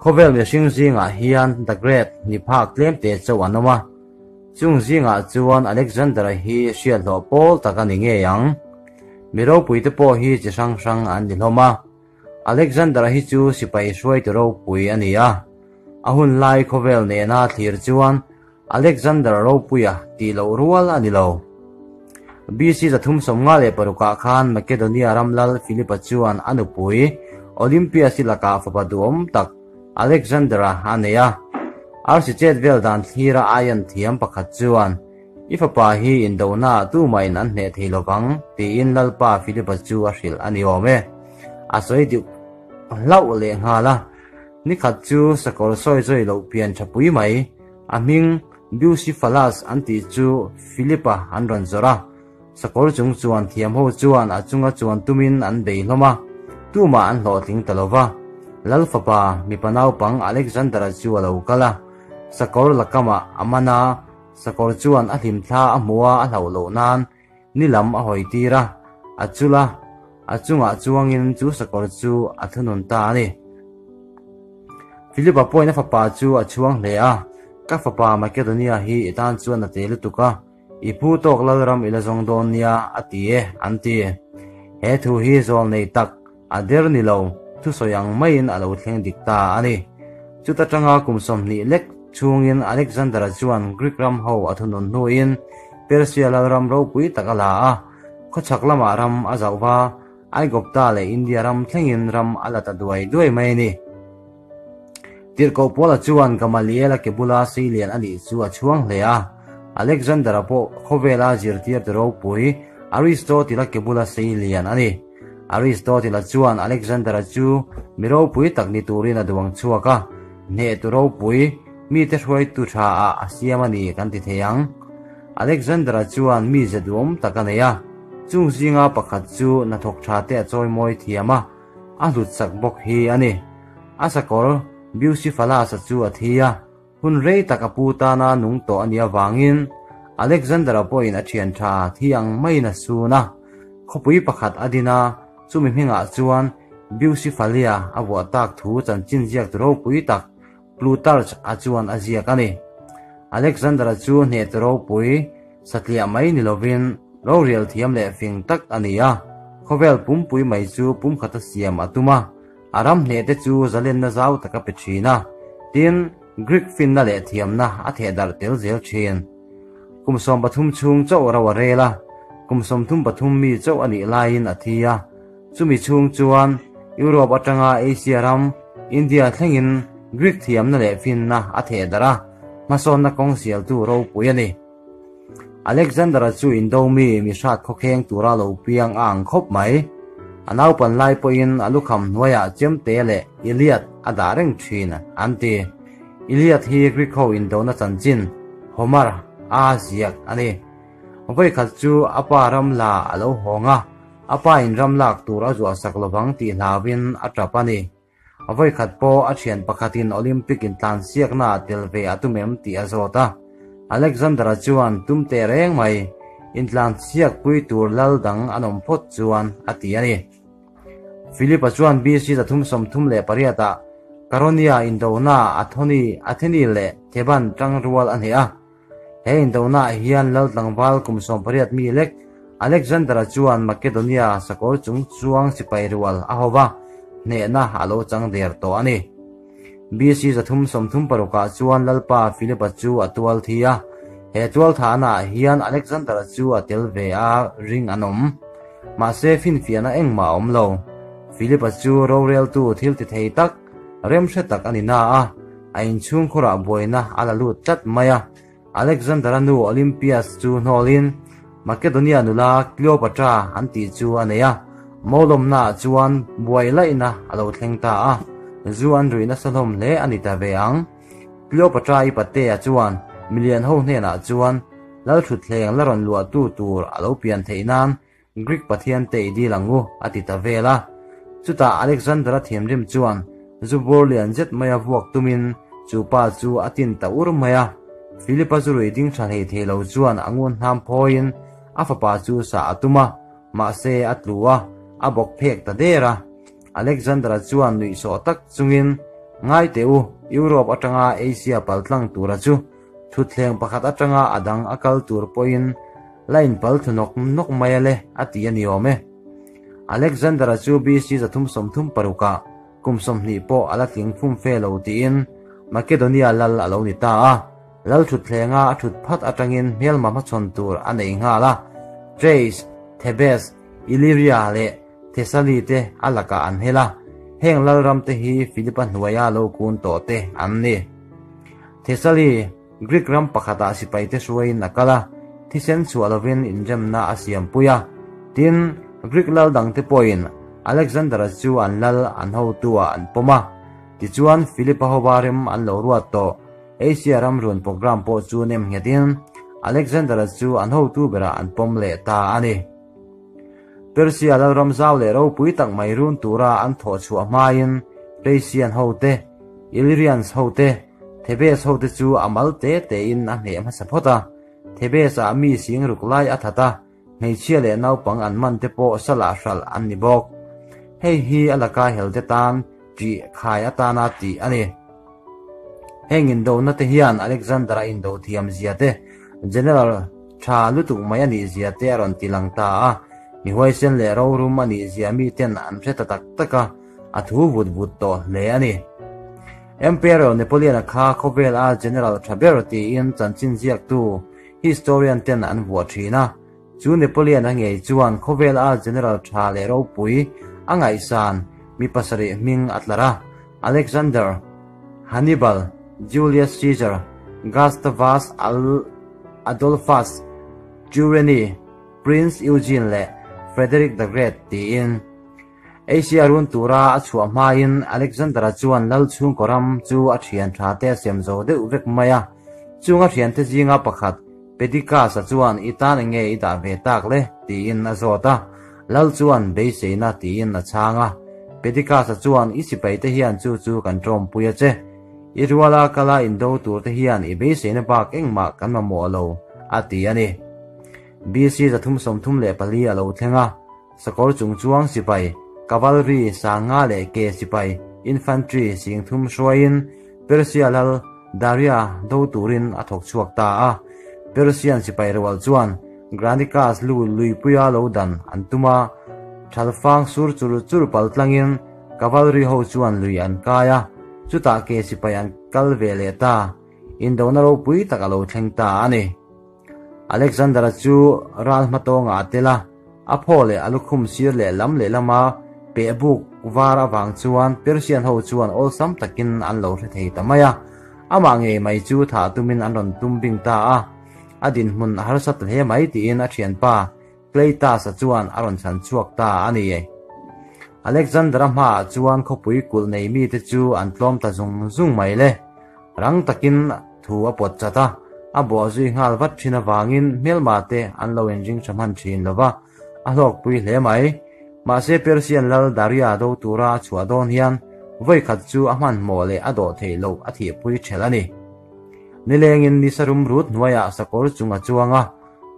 Khawvel mihring zingah hian The Great ni phak tlemte chauh an awm a, chung zingah chuan Alexander-a hi hriathlawh pawl tak a ni ngei ang. Mi ropuite pawh hi chi hrang hrang an ni hlawm a, Alexander-a hi chu sipai hruaitu ropui a ni a, a hun lai khawvel nena thlir chuan Alexander ropuia tih loh rual a ni lo. BC 356 ah khan Makedonia ram lal Philip-a chuan a nupui Olympias-i lakah fapa duhawm tak Alexander-a a nei a. Arsi chet vel dan thlira aian thiam pakhat chuan, I fapa hi indonaah tumahin an hneh thei lovang, tiin Lalpa Philip-a chu a hrilh a ni awm e. A sawi deuh hlauh lehnghal a. Nikhat chu sakawr sawi zawi loh pian tha pui mai. A hming Bucephalus an tih chu Philip-a an rawn zawrh a, sakawr chung chuan thiam ho chuan a chunga chuan tumin an bei hlawm a, tumah an hlawhtling ta lo va. Lal fapa mipa naupang Alexander-a chu a lo kal a, sakawr la kamah a man a, sakawr chuan a hlimthla a hmuh a a hlauh loh nan ni lam a hawi tir a, a chul a, a chungah chuangin chu sakawr chu a thunun ta a ni. Philip-a pawhin a fapa chu a chhuang hle a, Ka fapa Makedonia hi i tan chuan a te lutuk a, i phu tawk lalram i la zawng dawn nia, a ti e, an ti. He thu hi zawl nei tak, a der ni lo, thusawi ang maiin a lo thleng dik ta a ni. Chuta tanga kum 20 lek chhungin Alexander-a chuan Greek ram ho a thunun hnuin Persia lalram ropui tak a la a, khawchhak lamah ram a zauh va, Aigupta leh India ram thlengin ram a la ta duai duai mai a ni. Tirhkoh Paula chuan Gamaliel-a ke bula seilian a nih chu a chhuang hle a, Alexander-a pawh khawvela zirtirtu ropui Aristotle-a ke bula seilian a ni. Aristotle-a chuan Alexander-a chu mi ropui tak ni turin a duang chhuak a, hnehtu ropui, mite hruaitu tha ah a siam a ni kan ti thei ang. Alexander-a chuan mi ze duhawm tak a nei a, chung zinga pakhat chu hnathawk tha te a chawimawi thiam a, a hlut sak bawk hi a ni. A sakawr Bucephalus-a chu a thi a, hun rei tak a pu tana nung tawh a nih avangin Alexander-a pawhin a thian tha thi ang maiin a sun a. Khawpui pakhat a din a, chumi hmingah chuan Bucephalia a vuah tak thu chanchin ziaktu ropui tak Plutarch a chuan a ziak a ni. Alexander-a chu hnehtu ropui satliah mai ni lovin rorial thiam leh fing tak a ni a, khawvel pumpui mai chu pumkhata siam a tum a, a ram hnehte chu zalenna zau tak a pe thin a, tin, Greek finna leh thiamna a thehdarh tel zel thin. Kum 13 chhung chauh ro a rel a, kum 33 mi chauh a nih laiin a thi a, Chumi chhung chuan Europe atanga Asia ram, India thlengin Greek thiamna leh finna a theh darh a, hmasawnna kawng sialtu ropui a ni. Alexander-a chu indo mi mi hrat khawkheng tura lo piang a ang khawp mai. A naupan lai pawhin a lukham hnuaiah chemte leh Iliad a dah reng thin an ti. Iliad hi Greek ho indona chanchin, Homer, a ziak a ni. Vawikhat chu a pa ram la a lo hawng a, a pa in ram lak tur a zuah sak lovang tih hlauin a tap a ni. Vawikhat pawh a thian pakhatin Olympic intlansiakna ah tel ve a tum em tih a zawt a. Alexander-a chuan tum teh reng mai, intlansiak pui tur lal dang an awm phawt chuan a ti a ni. Philip-a chuan BC 338 ah Charonia indona Athoni, Atheni leh Theban tangrual a hneh a. He indonaah hian lal tlangval kum 18 mi lek Alexander-a chuan Makedonia sakawr chung chuang sipai rual a ho va, hnehna a lo chang der tawh a ni. BC 336 ah chuan Lalpa Philip-a chu a tual thi a, he tual thahnaah hian Alexander-a chu a tel ve a ring an awm. Mahse finfiahna engmah a awm lo. Philip-a chu roreltu thil ti thei tak, remhre tak a ni na a, a inchhungkhurah buaina a la lut tlat mai a. Alexander-a nu Olympias chu hnawlin Makedonia nula Cleopatra an tih chu a nei a, mawlawmnaah chuan buai laihna a lo thleng ta a, zu an rui nasa hlawm hle a ni ta ve ang. Cleopatra-i patea chuan milian ho hnenah chuan Lalthutthleng la rawn luahtu tur a lo pian theih nan Greek pathian te i dil ang u, a ti ta vel a. Chutah Alexander-a thiamrim chuan zu bur lian zet maia vuak tumin chu pa chu a tin ta ur mai a. Philip-a zu rui ding tha hlei thei lo chuan a ngun hnam phawiin a fapa chu sah a tum a, mahse a tlu a, a bawk phek ta der a. Alexander-a chuan nuihsawh tak chungin, Ngai teh u, Europe atanga Asia paltlang tura chu thutthleng pakhat atanga a dang a kal tur pawhin la inpal thlu nawk nawk mai a le, a ti a ni awm e. Alexander-a chu BC 336-ah kum 20 pawh a la tling fum fe lo tiin Makedonia lal a lo ni ta a. Lal thutthlenga a thut phat atangin hmelma hmachhawn tur a nei nghal a, Thrace, Thebes, Illyria leh Thessaly te a lakah an hel a, heng lalram te hi Philipa hnuaia lo kun tawh te an ni. Thessaly, Greek ram pakhatah sipai te hruaiin a kal a, thisen chhuah lovin inremna a siampui a. Tin, Greek lal dangte pawhin Alexander-a chu an lal an hotu-ah an pawm a. Tichuan, Philipa hova rem an lo ruat tawh. Asia ram run program pawh chu nem nghetin Alexander-a chu an hotu berah an pawm leh ta a ni. Persia lalram zau leh ropui tak mai run tura an thawh chhuah hmain Thracian hote, Illyrians hote, Thebes hote chu a mal te tein a hneh hmasa phawt a. Thebes-ah mi sing ruk lai a that a, hmeichhia leh naupang an man te pawh salah hralh an ni bawk. Hei hi a laka helte tan ṭih khai atana tih a ni. Heng indona te hian Alexander-a indo thiam zia te, General tha lutuk mai a nih zia te a rawn ti lang ta a. Mi huaisen leh rorum a nih zia miten an hre ta tak tak a, a thu vut vut tawh hle a ni. Emperor Napoleon-a kha khawvel a General tha ber tiin chanchin ziaktu historian ten an vuah thin a. Chu Napoleon-a ngei chuan khawvel a General tha leh ropui a ngaihsan mi pasarih hming a tlar a. Alexander, Hannibal, Julius Caesar, Gustavus Adolphus, Turenne, Prince Eugene leh Frederick the Great tiin. Asia run tura a chhuah hmain Alexander-a chuan lal chhungkaw ram chu a thian tha te a sem zo deuh vek mai a. Chung a thiante zinga pakhat Pedicas-a chuan i tan enge i dah ve tak le? tiin a zawt a. Lal chuan beiseina tiin a chhang a. Pedicas-a chuan i sipaite hian chu chu kan tawmpui a che. I ruala kala indo turte hian i beiseina bak engmah kan mamawh lo, a ti a ni. BC 334 a lo thleng a. Sakawr chung chuang sipai, cavalry, sanga leh ke sipai, infantry, sing thum hruaiin Persia lal Daria do turin a thawk chhuak ta a. Persian sipai rual chuan Granicus lu luipuia lo dan an tum a, thalfang sur chur chur pal tlangin cavalry ho chuan lui an kai a, chutah ke sipai an kal ve leh ta. Indona ropui tak a lo thleng ta a ni. Alexander-a chu ral hmatawngah a tel a, a phaw leh a lukhum sir leh lam leh lama peh buk var avang chuan Persian ho chuan awlsam takin an lo hre thei ta mai a. Amah ngei mai chu thah tumin an rawn tum bing ta a, a dinhmun a harsa ta hle mai tiin a thianpa Cleitus-a chuan a rawn chhan chhuak ta a ni. Alexander-a hmaah chuan khawpui kulh nei mite chu an tlawm ta zung zung mai le. Rang takin thu a pawt chat a, a buah zui nghal vat thin avangin hmelma te an lo inring tha hman thin lo va, a hlawkpui hle mai. Mahse Persian lal Daria do tura a chhuah dawn hian vawi khat chu a hmanhmawh leh a dawh theih loh a thihpui thelh a ni. Nilengin nisa rum rut hnuaiah sakawr chung a chuang a,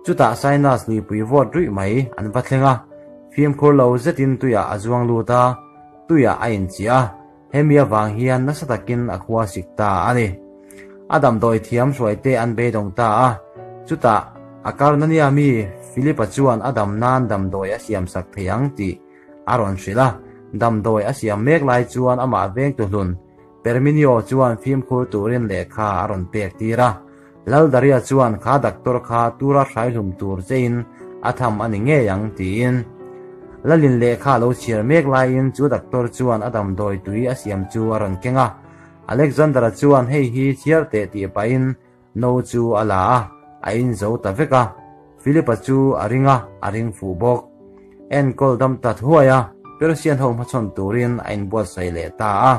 chutah Sinus luipui vawt ruih mai an va thleng a, fimkhur lo zetin tuiah a zuang lut a, tuiah a inchiah a. Hemi avang hian nasa takin a khua sik ta a ni. A damdawi thiam hruaite an beidawng ta a, chutah a Karnania mi Philip-a chuan a dam nan damdawi a siam sak thei ang tih a rawn hrilh a. Damdawi a siam mek lai chuan amah vengtu hlun Perminio chuan fimkhur turin lehkha a rawn pek tir a. Laldaria chuan kha doctor kha tura hraihlum tur chein a tham a ni ngei ang tiin. Lalin lehkha a lo chhiar mek laiin chu doctor chuan a damdawi tui a siam chu a rawn keng a. Alexander-a chuan hei hi chhiar teh tih pahin no chu a la a, a in zo ta vek a. Philip-a chu a ring a, a ring fuh bawk. Enkawl dam ta thuai a, Persian ho hmachhawn turin a inbuatsaih leh ta a.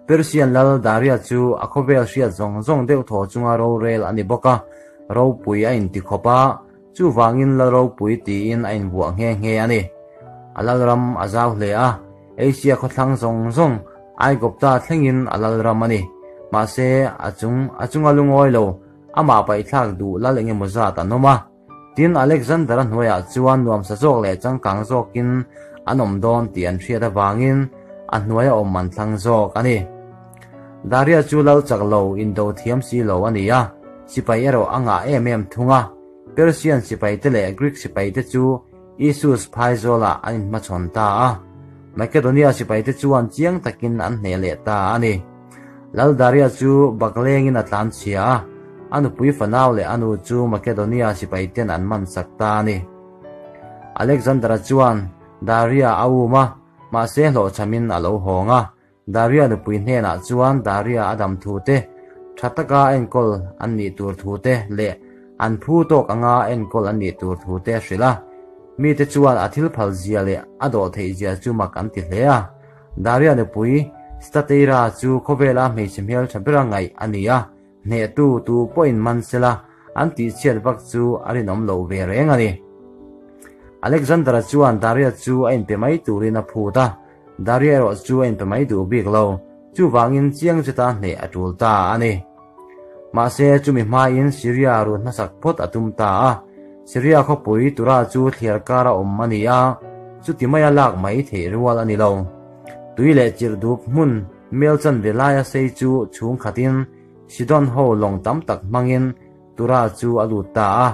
Persian lal Daria chu a khawvel hriat zawng zawng deuh thaw chunga rorel a ni bawk a, ropui a inti khawp a, chuvangin lal ropui tiin a invuah nghe nghe a ni. A lalram a zau hle a, Asia khawthlang zawng zawng Aigupta thlengin a lalram a ni. Mahse, a chung a chunga lungawi lo, amah paihthlak duh lal engemaw zat an awm a. Tin, Alexander-a hnuaiah chuan nuamsa zawk leh changkang zawkin an awm dawn tih an hriat avangin a hnuaia awm an thlang zawk a ni. Daria chu lal chak lo, indo thiam si lo a ni a, sipai erawh a ngah em em thung a. Persian sipaite leh Greek sipaite chu Issus phaizawlah an inhmachhawn ta a, Makedonia sipaite chuan chiang takin an hneh leh ta a ni. Lal Daria chu baklengin a tlanchhia a, a nupui fanau leh a nu chu Makedonia sipaiten an mansak ta a ni. Alexandra chuan Daria a um a, mahse hlawhchhamin a lo hawng a. Daria nupui hnenah chuan Daria a dam thu te, tha taka enkawl an nih tur thu te leh an phu tawk anga enkawl an nih tur thu te a hrilh a. Mite chuan a thil phal zia leh a dawh theih zia chu mak an ti hle a. Daria nupui Stateira chu khawvela hmeichhe hmeltha bera ngaih a ni a, hnehtu tu pawhin man sela an tihchhiat vak chu a rinawm lo ve reng a ni. Alexander-a chuan Daria chu a inpe mai turin a phut a, Daria erawh chu a inpe mai duh bik lo, chuvangin chiang zeta hneh a tul ta a ni. Mahse, chumi hmain Syria run hmasak phawt a tum ta a, Syria khawpui Tura chu thliar kara awm a ni a, chuti maia lak mai theih rual a ni lo. Tui leh chirh dup hmun mel chanve laia sei chu chhung khatin Sidon ho lawng tam tak hmangin Tura chu a lut ta a,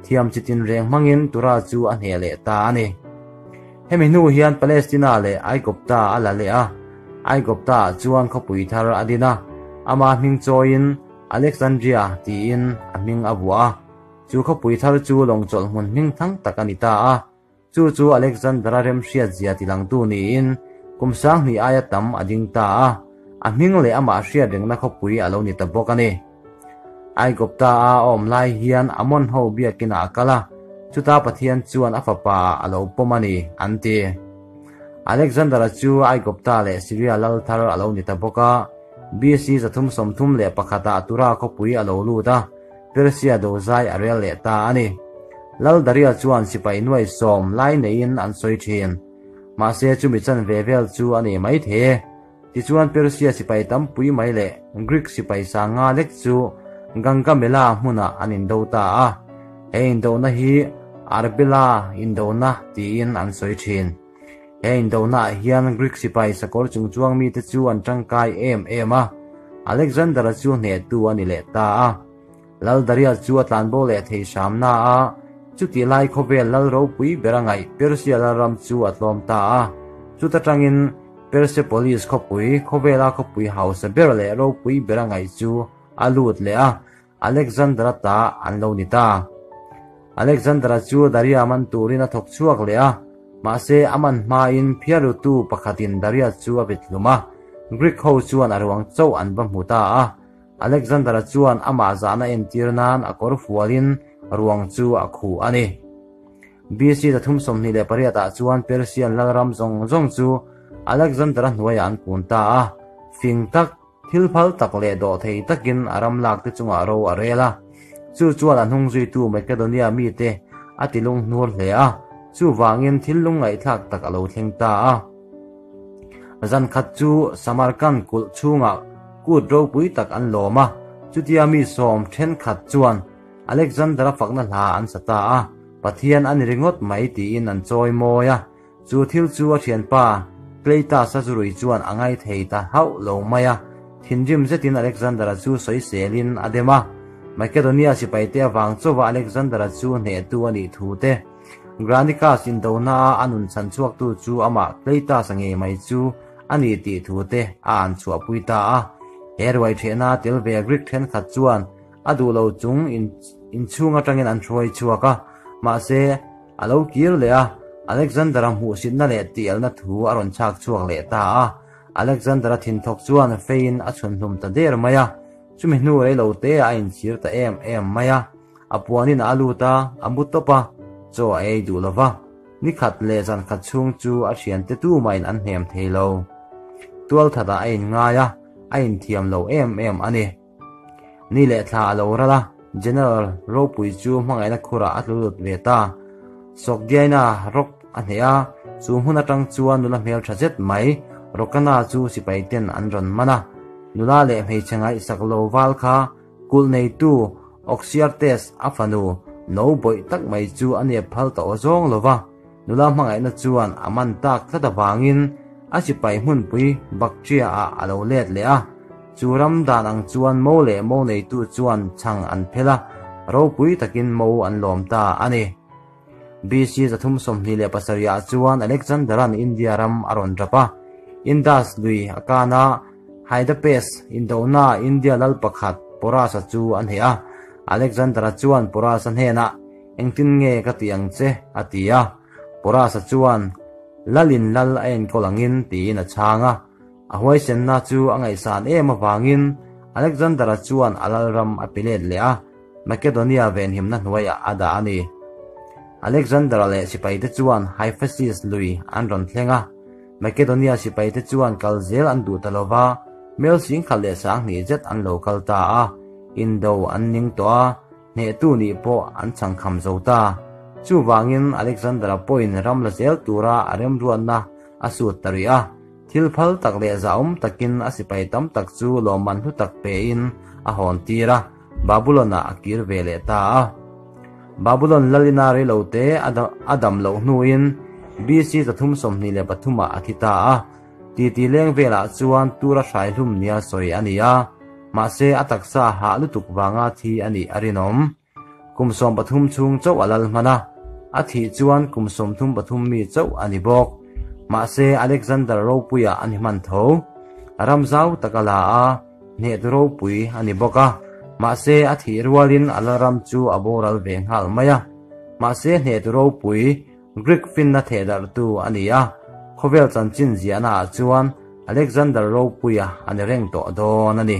thiam chi tinreng hmangin Tura chu a hneh leh ta a ni. Hemi hnu hian Palestina leh Aigupta a la leh a, Aigupta-ah chuan khawpui thar a din a, ama hming chawiin Alexandria tiin a hming a vuah a. Chu khawpui thar chu lawng chawlh hmun hming thang tak a ni ta a. Chu chu Alexander-a remhriat zia tilangtu niin kum sanghnih aia tam a ding ta a, a hming leh amah hriat rengna khawpui a lo ni ta bawk a ni. Aigupta-a a awm lai hian Amon ho biakinah a kal a, chuta Pathian chuan a fapa-ah a lo pawm a ni, an ti. Alexander-a chu Aigupta leh Syria lal thar a lo ni ta bawk a, BC 331-ah Tura khawpui a lo lut a, Persia dozai a rel leh ta a ni. Lal Daria chuan sipai nuai sawm lai neiin an sawi thin. Mahse chumi chanve vel chu a nei mai thei e. Tichuan Persia sipai tampui mai leh Greek sipai sanga lek chu Gangamela hmunah an indo ta a. He indona hi Arbela indona tiin an sawi thin. He indonaah hian Greek sipai sakawr chungchuang mite chu an tangkai em em a, Alexander-a chu hnehtu a ni leh ta a. Lal Darius chu a tlanbo leh thei hramna a, chutih lai khawvel lal ropui ber a ngaih Persia lalram chu a tlawm ta a. Chuta tangin Persepolis khawpui, khawvela khawpui hausa ber leh ropui ber a ngaih chu a lut leh a, Alexander-a ta an lo ni ta. Alexander-a chu Daria man turin a thawk chhuak leh a, mahse a man hmain phiarrutu pakhatin Daria chu a vit hlum a, Greek ho chuan a ruang chauh an va hmu ta a. Alexander-a chuan amah zahna entir nan a kawr fualin ruang chu a khuh a ni. BC 328 ah chuan Persian lalram zawng zawng chu Alexander-a hnuaiah an kun ta a, fing tak, Thil phal tak leh dawhthei takin a ram lak te chungah ro a rel a. Chu chuan a hnung zuitu Makedonia mite a ti lunghnur hle a, chuvangin thil lungngaihthlak tak a lo thleng ta a. Zan khat chu Samarkand kulh chhungah kut ropui tak an lawm a, chutia mi sawm thenkhat chuan Alexander-a fakna hla an sa ta a, Pathian a ni ringawt mai tiin an chawi mawi a. Chu thil chu a thianpa Cleitus-a zurui chuan a ngai thei ta hauh lo mai a, thinrim zetin Alexander-a chu sawiselin a dem a. Makedonia sipaite avang chauva Alexander-a chu hnehtu a nih thu te, Granicus indona-a a nun chhan chhuaktu chu amah Cleitus-a ngei mai chu a ni tih thu te a an chhuahpui ta a. He ruai thehna tel ve Greek thenkhat chuan a duh lo chung inchhung atangin an hruai chhuak a, mahse, A lo kir leh a, Alexander-a hmuhsitna leh tialna thu a rawn chhak chhuak leh ta a. Alexander-a thinthawk chuan feiin a chhun hlum ta der mai a, chumi hnu rei lo te a inchhir ta em em mai a. A puanin a lut a, a mu tawp a, chaw a ei duh lo va. Ni khat leh zan khat chhung chu a thiante tumahin an hnem thei lo. Tualthatah a inngai a, a inthiam lo em em a ni. Ni leh thla a lo ral a, General ropui chu hmangaihna khurah a tlu lut ve ta. Sawkdiaina rawk a hneh a, chu hmun atang chuan nula hmel tha zet mai Rokana chu sipai ten an rawn man a. Nula leh hmeichhe ngaihsak lo val kha kulh neitu Oxyartes a fanu no bawih tak mai chu a nep phal ta aw zawng lo va, nula hmangaihna chuan a man tak tlat avangin A sipai hmunpui Bactria-ah a lo let leh a. Chu ram dan ang chuan mo leh mo neitu chuan chhang an phel a, ropui takin mo an lawm ta a ni. BC 327 ah chuan Alexander-a'n India ram a rawn rap a. Indus lui a kan a, Hydaspes indona India lal pakhat Porus-a chu a hneh a. Alexander-a chuan Porus-a hnenah, Engtin nge ka tih ang che? a ti a. Porus-a chuan, Lalin lal a enkawl angin tiin a chhang a. A huaisenna chu a ngaihsan em avangin Alexander-a chuan a lalram a pe let leh a, Makedonia venhimna hnuaiah a dah a ni. Alexander-a leh sipaite chuan Hyphasis lui an rawn thleng a, Makedonia sipaite chuan kal zel an duh ta lo va, mel singkhat leh sanghnih zet an lo kal ta a, indo an ning tawh a, hnehtu nih pawh an chhangkham zo ta. Chuvangin Alexander-a pawhin ram la zel tura a remruatna a sut ta rih a. Thil phal tak leh zahawm takin a sipai tam tak chu lawmman hlu tak pein a hawn tir a, Babulon-ah a kir ve leh ta a. Babulon lalina reilote a dam loh hnuin BC 323 ah a thi ta a. Titi leng velah chuan tura hrai hlum nia sawi a ni a, mahse a taksa hah lutuk vanga thi a nih a rinawm. Kum 13 chhung chauh a lal hman a, a thih chuan kum 33 mi chauh a ni bawk. Mahse Alexander ropuia a ni hman tho. Ram zau tak a la a, hnehtu ropui a ni bawk a. Mahse a thih rualin a lalram chu a boral ve nghal mai a. Mahse hnehtu ropui Greek finna thehdarhtu a ni a, khawvel chanchin ziahnaah chuan Alexander ropuia a ni reng tawh dawn a ni.